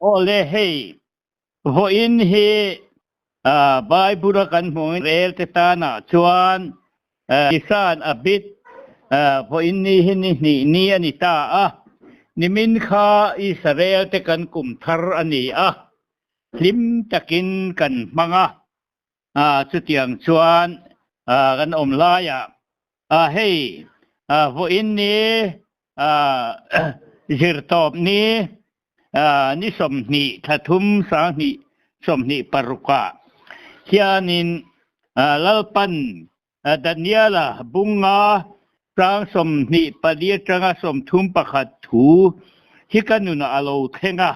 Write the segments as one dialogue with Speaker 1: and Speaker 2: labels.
Speaker 1: Awle hei, vawiin hi Bible a kan hmuh rel te tanah chuan Nisan a bit vawiin ni hi ni hnih ni a ni ta a, nimin kha Israel te kan kum thar a ni a, hlim takin kan hmang a, chutiang chuan kan awm laiah hei vawiin ni zirtawp ni ni 20 thla thum 20 26 ah hianin Lalpan Daniela bunga chang 24 atanga 31 thu hi ka nunah a lo thleng a,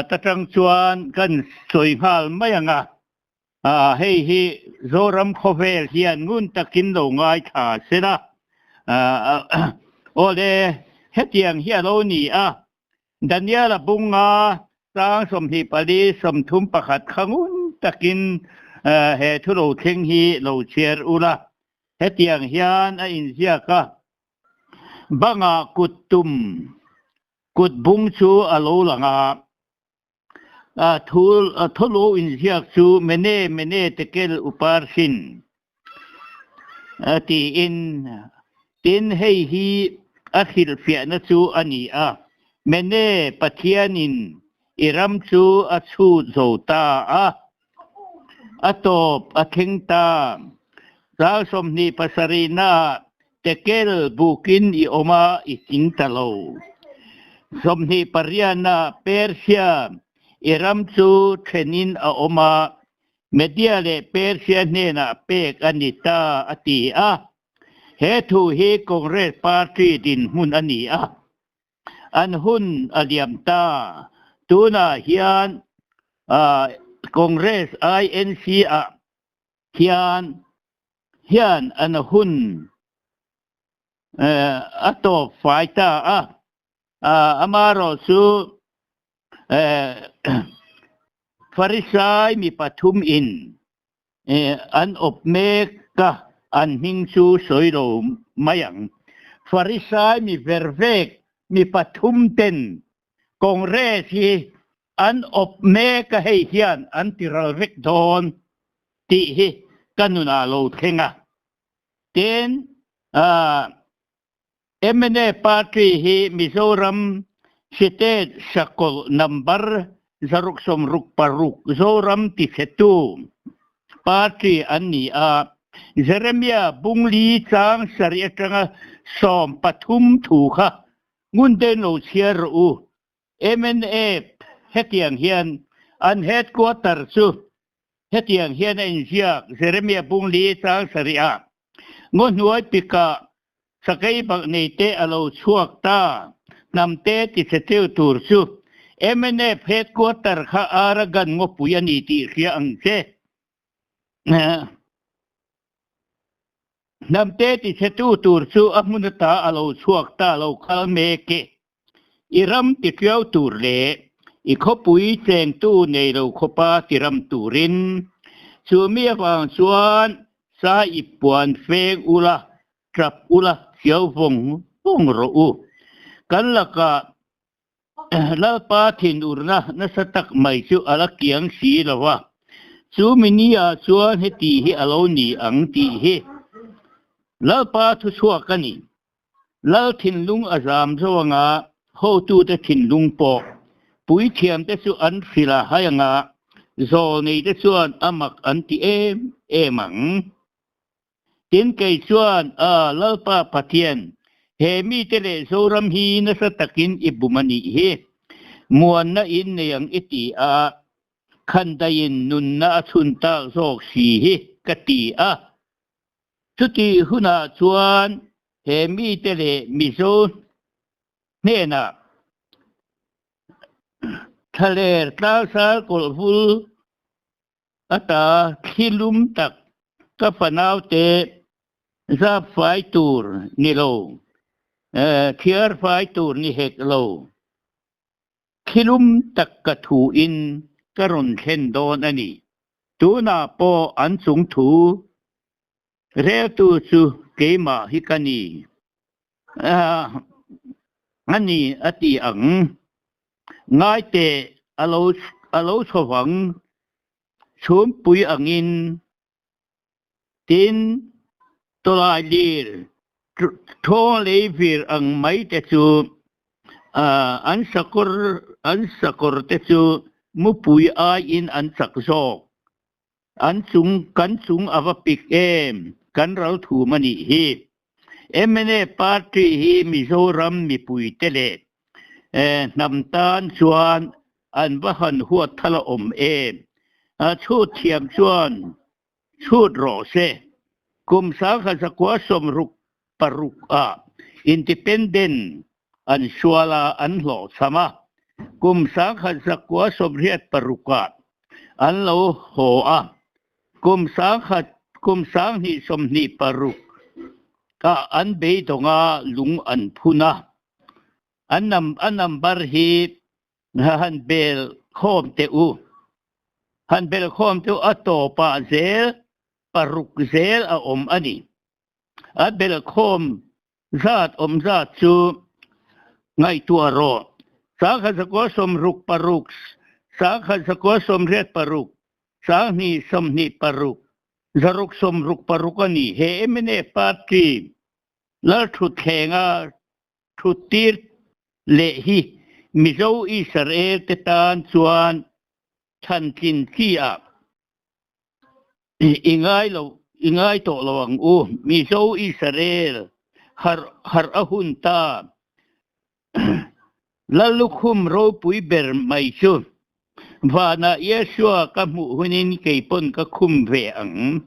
Speaker 1: ta tang chuan kan sawi nghal mai ang a. Hei hi Zoram khawvel hian ngun takin lo ngaithla se la. Awle, hetiang hi a lo ni a, Daniela bunga chang 24 31 kha ngun takin he thu lo thleng hi lo chhiar ula. Hetiang hian a inziak a, Bangah kut tum, kut bung chu a lo lang a. Thu lo inziak chu Mene Mene Tekel Uparsin tiin tin hei hi a hrilhfiahna chu a ni a, Mene Pathianin i ram chu a chhut zo ta a, a tawp a thleng ta. Ral 27 naah Tekel bukin i awm a, i tling ta lo. 28 ah Persia i ram chu thenin a awm a, Media leh Persia hnenah pek a ni ta, a ti a. He thu hi Congress Party dinhmun a ni a. An hun a liam ta. Tunah hian Congress INC ah hian hian an hun a tawp fai ta a, amaherawh chu Farisai mi pathum in an awp mek a, an hming chu sawi lo mai ang. Farisai mi vervek mi pathum ten Congress hi an awp mek a hei hian an ti ral vek dawn tih hi ka nunah lo thleng a. Tin, mnf party hi Mizoram State sakawlh number 166 Zoram tichhetu party an ni a. Jeremia Bungli chang sarih atanga 13 thu kha ngun te lo chhiar rawh u. Mnf hetiang hian an headquarter chu hetiang hian a inziak, Jeremia Bungli chang sarih ah ngaw hnuai pikah sakei bak nei te a lo chhuak ta, hnam te tichhe teu tur chu mnf headquarter kha Aragan ngawpui a ni tih hria ang che. Hnam te tichhetu tur chu a hmun ata a lo chhuak ta lo kal mek e. I ram tiṭiau tur leh i khawpui chengtu nei lo khawpa tiram turin chu mi avang chuan sa i puan feng ula, ṭap ula, chiau vawng vawng rawh u. Kan lakah Lalpa thinurna nasa tak mai chu a la kiang si lo a, chu mi nia chuan heti hi a lo ni ang tih hi Lalpa thuchhuak a ni. Lal thinlung a zam zo anga hotute thinlung pawh puithiamte chu an hrilh a hai anga zawlneite chuan a mak an ti em em ang. Tin kei chuan, A Lalpa Pathian, he mite leh Zoram hi nasa takin i bum a nih hi. Muanna in nei ang i ti a, khandaiin nunna a chhun tak zawk si hi, ka ti a. Chutih hunah chuan he mite leh Mizo hnenah thlaler tlangsar kawlh vul ata thli lum tak ka fanaute zap fai tur ni lo, thiar fai tur ni hek lo, thli lum tak ka thuin ka rawn thlen dawn a ni. Tunah pawh an chung thu reltu chu keimah hi ka ni a ni a ti ang. Ngaite. a lo a lo chhovang chhumpui angin. Tin, tawlai lir thawng lei vir ang mai te chu an sakawr an sakawr te chu mupui aiin an chak zawk. An chung kan chung a va pik em, kan ral thum a nih hi. Mnf party hi Mizoram mipuite leh hnam tan chuan an va han huat thal a awm em? Chhut thiam chuan chhut rawh se. Kum 1966 ah Independent an sual a, an hlawhchham a. Kum 1986 ah an lo haw a. Kum sangkhat kum 2026 ah an beidawng a, lung an phun a. An a number hi han bel khawm teh u. Han bel khawm teh u a tawpah zel paruk zel a awm a ni. A bel khawm zat awm zat chu ngaihtuah rawh. 1966, 1986, 2026, 666 a ni. He mnf party Lalthutthlenga thuttir leh hi Mizo Israel te tan chuan chhantlin chi ah I ngai lo, i ngai tawh lo ang u. Mizo Israel harh harh a hun ta. Lallukhum ropui ber mai chu vanah Yeshua ka hmuh hunin kei pawn ka khum ve ang.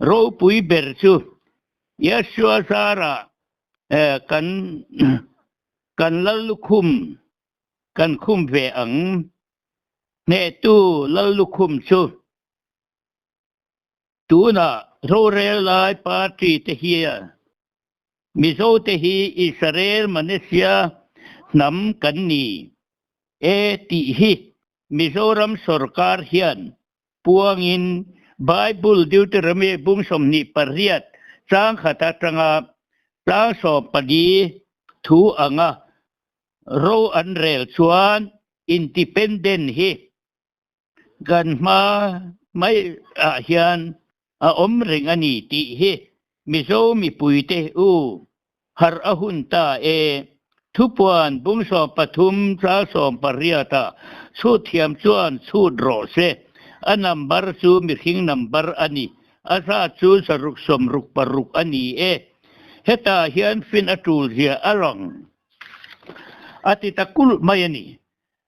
Speaker 1: Ropui ber chu Yeshua zarah kan kan Lallukhum kan khum ve ang. Hnehtu Lallukhum chu Tunah rorel lai party te hian Mizo te hi Israel Manesia hnam kan ni e tih hi Mizoram sorkar hian puangin Bible Deuteronomy bung 28 chang khat atanga chang 14 thu anga ro an rel chuan independent hi Kan hma mai ah hian a awm reng a ni tih hi Mizo mipuite u harh a hun ta e. Thupuan bung 13 chal 18 ah chhut thiam chuan chhut rawh se. A number chu mihring number a ni. A zat chu 666 a ni e. Hetah hian fin a tul zia a lang a ti ta kulh mai a ni.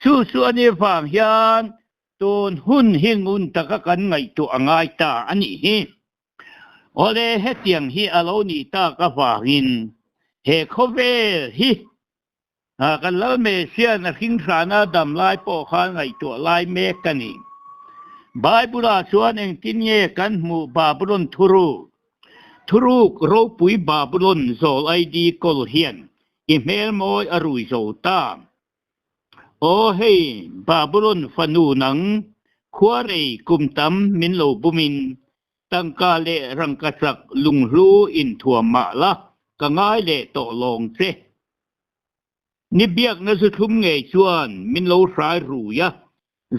Speaker 1: Chu chu a nih vang hian tun hun hi ngun taka kan ngaihtuah a ngai ta a nih hi. Awle hetiang hi a lo nih tak avangin he khawvel hi kan Lal Messiah a hringhrana dam lai pawh khan ngaihtuah lai mek ka ni. Bible-ah chuan engtin nge kan hmuh Babylon thuruk, thuruk ropui Babylon zawl ID kawl hian i hmel mawi a rui zo ta. Aw hei, Babulon fanu nang, khuarei kum tam min lo bumin, tangka leh rangkachak lunghlu inthuam mah la, ka ngai leh tawh lawng che. Ni biakna zu thlum ngei chuan min lo hrai rui a,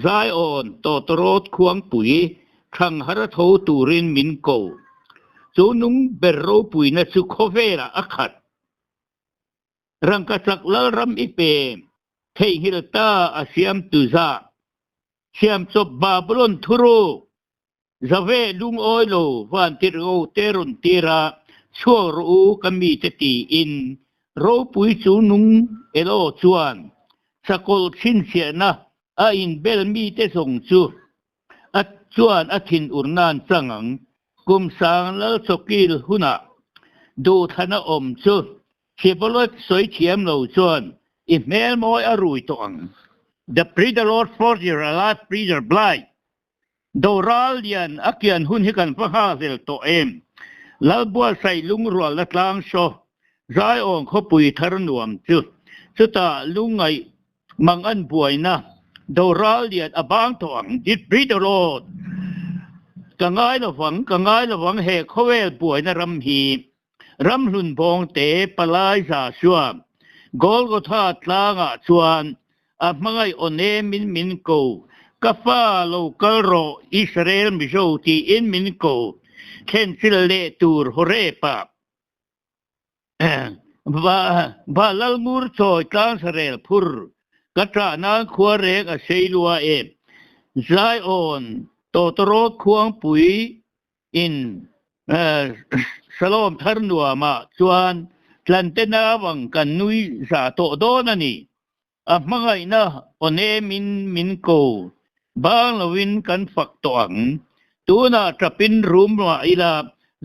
Speaker 1: Zion tawtawrawt khuangpui thlang har a tho turin min ko. Chu nung ber ropuina chu khawvelah a khat. Rangkachak lalram i pe theihnghilh ta a siamtu zah. Siamchawp Babylon thuruk zave lungawi lo vantirh te rawn tir a, chhuak rawh u ka mite tiin ropui chu nung elaw chuan sakawlh chhinchhiahna a inbel mite zawng chu a chuan a thinur nan chang ang. Kum sang lal chawkil hunah duhthlan a awm chu Shibboleth sawi thiam lo chuan i hmel mawi a rui tawh ang. The Pre the Lord Fourth Year Alive Preacher Blight Doral lian a kian hun hi kan va nghakhlel tawh em? Lalbuatsaih lungrualna tlang saw Zion khawpui thar nuam chu chutah lungngaih Mang an buaina doral lian a bang tawh ang dit bri the road. Ka ngai lovang, ka ngai lovang he khawvel buaina ram hi. Ramhlun bawngte palai za chuan Golgotha tlangah chuan A hmangaih aw nemin min ko. Ka fa lo kal rawh Israel Mizo tiin min ko. Thlenchil leh tur Horeb-ah Va Lalngur chawi tlangsarel phur ka ṭah nan khua reng a sei lua e. Zion tawtawrawt khuangpui in Shalom thar nuamah chuan tlante naupang kan nui za tawh dawn a ni. A hmangaihna aw nemin min ko bang loin kan fak tawh ang. Tunah ṭapin rum mah ila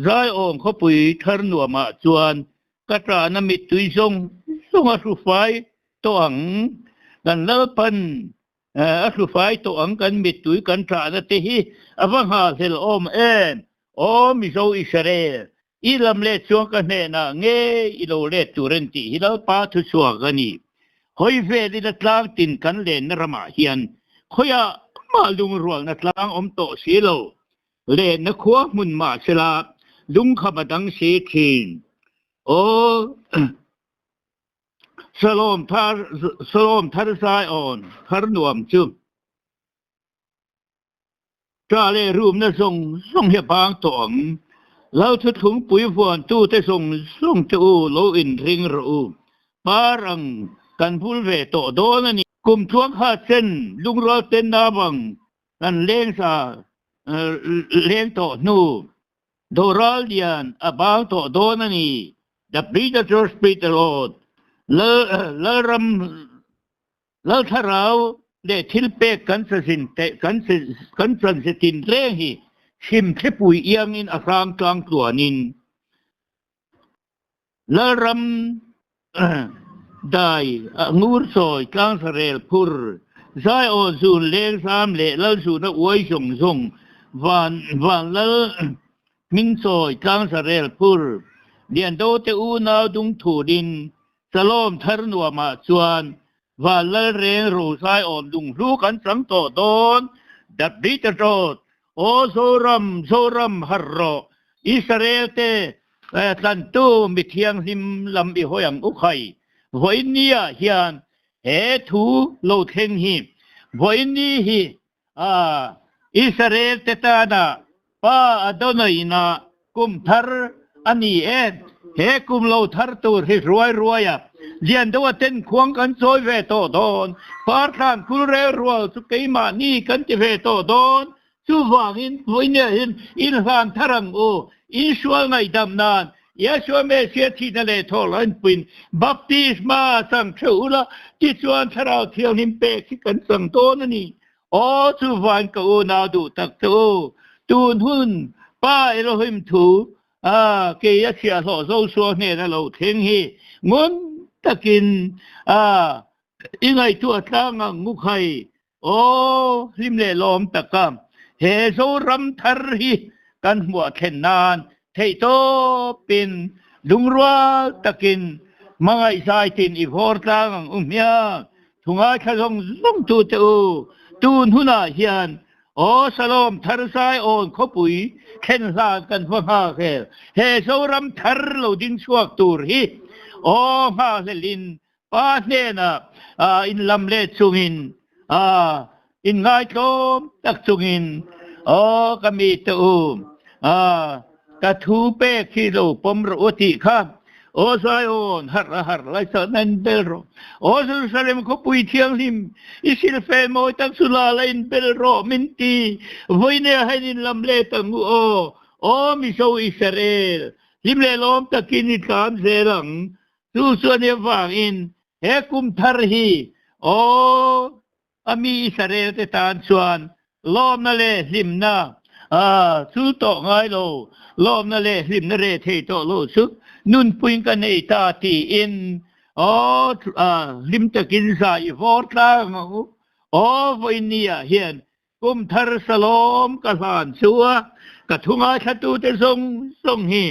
Speaker 1: Zion khawpui thar nuamah chuan ka ṭahna mittui zawng zawng a hrufai tawh ang. Kan Lalpan A hlufai tawh ang kan mittui kan ṭahna te hi a va nghahhlel awm em? Aw Mizo Israel, i lam let chuan ka hnenah nge i lo let tur en tih hi Lalpa thuchhuak a ni. Hawi velin a tlang tin kan lenna ramah hian khawiah mah lungrualna tlang awm tawh si lo. Lenna khua hmun mahsela lungkham a dang si ṭhin. Aw. Salom thar Salom thar Zion thar nuam chu ṭa leh rumna zawng zawng hi a bang tawh ang. Lal thuthlungpui vuantute zawng zawng te u lo inring rawh u. Par ang kan bul ve tawh dawn a ni. Kum tluang kha chen lungrual ten navang kan leng sa leng tawh hnu Doral lian a bang tawh dawn a ni. The Predator Spirit Road, Lal Lalram Lal Thlarau leh thilpek kan chazin kan kan chanze tin reng hi chhim thlipui iangin a hrang tlang tluanin Lalram dai ngur sawi tlangsarel phur zai aw zun lengzam leh Lalzuna uai zawng zawng van van Lal Hming sawi tlangsarel phur Liando te unau dung thurin Salom thar nuamah chuan Van Lalreng Rozai awm lung hlu kan chang tawh dawn The Bitter Road Aw Zoram, Zoram harh rawh Israel te tlantu mi thianghlim lam i hawi ang u khai Vawiin ni ah hian he thu lo thleng hi Vawiin ni hi A Israel te tana Pa Adonai-na kum thar a ni e. He kum lo thar tur hi ruai ruaia lian deuha ten khuang kan chawi ve tawh dawn. Parthlan khul rel rual chu keimahni kan ti ve tawh dawn. Chuvangin vawinia hin inhlan thar ang u. Insual ngaihdam nan Yeshua Messiah thihna leh thawh lo inpuiin baptisma chang theuh ula, tichuan Thlarau Thianghlim pek hi kan chang dawn a ni. Aw, chuvain ka unau duh tak che u, tun hun Pa Elohim thu a kei a chhiahhlawh Joshua hnena lo thleng hi ngun takin a i ngaihtuah tlang ang ngu khai. Aw, hlim leh lawm taka he Zoram thar hi kan hmuah thlen nan theihtawpin lungrual takin hmangaihzai tin i vawr tlang ang u hmiang. Thu ngaithla zawng zawng tute u, tun hunah hian aw Shalom thar zai awn khawpui thlen hlan kan va nghak hel. He Zoram thar lo ding chhuak tur hi aw nghakhlelin Pa hnenah in lam let chungin in ngaitlawm tak chungin aw ka mi te u ka thu pek hi lo pawm rawh u tih kha aw Zion harh a harh lai chuan in bel rawh aw Jerusalem khawpui thianghlim i silfe mawi tak chu la la in bel rawh min ti vawiin ah hian in lam let ang u aw aw Mizo Israel hlim leh lawm takin i tlan zel ang Chu chuan i avangin he kum thar hi aw a mi Israel te tan chuan lawmna leh hlimna chu tawh ngai lo, lawmna leh hlimna reh thei tawh lo chu nunpuiin ka nei ta tiin aw hlim takin zai i vawr tlang ang u. Aw vawiin ni ah hian Kum thar salawm ka hlan chu a, ka thu ngaithlatute zawng zawng hi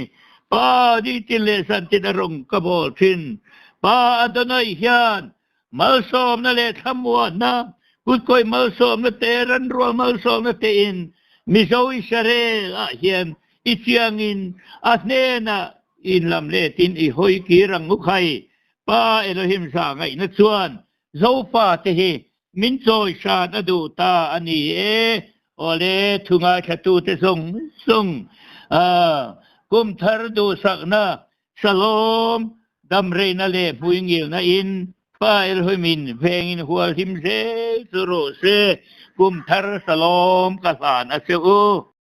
Speaker 1: Pa nitin leh zantin a rawng ka bawl thin. Pa Adonai hian malsawmna leh thlamuanna, kutkawih malsawmna te, ranrual malsawmna tein Mizo Israel ah hian i chiangin a hnenah inlam letin i hawi kir ang u khai. Pa Elohim zah ngaihna chuan. Zofate hi min chawi hran a duh ta a ni e. Awle, thu ngaithlatute zawng zawng kum thar duhsakna Shalom, damreina leh hmuingilna in Pa Elohim-in vengin hual him zel chu rawh se, kum thar Shalom ka hlan a che u.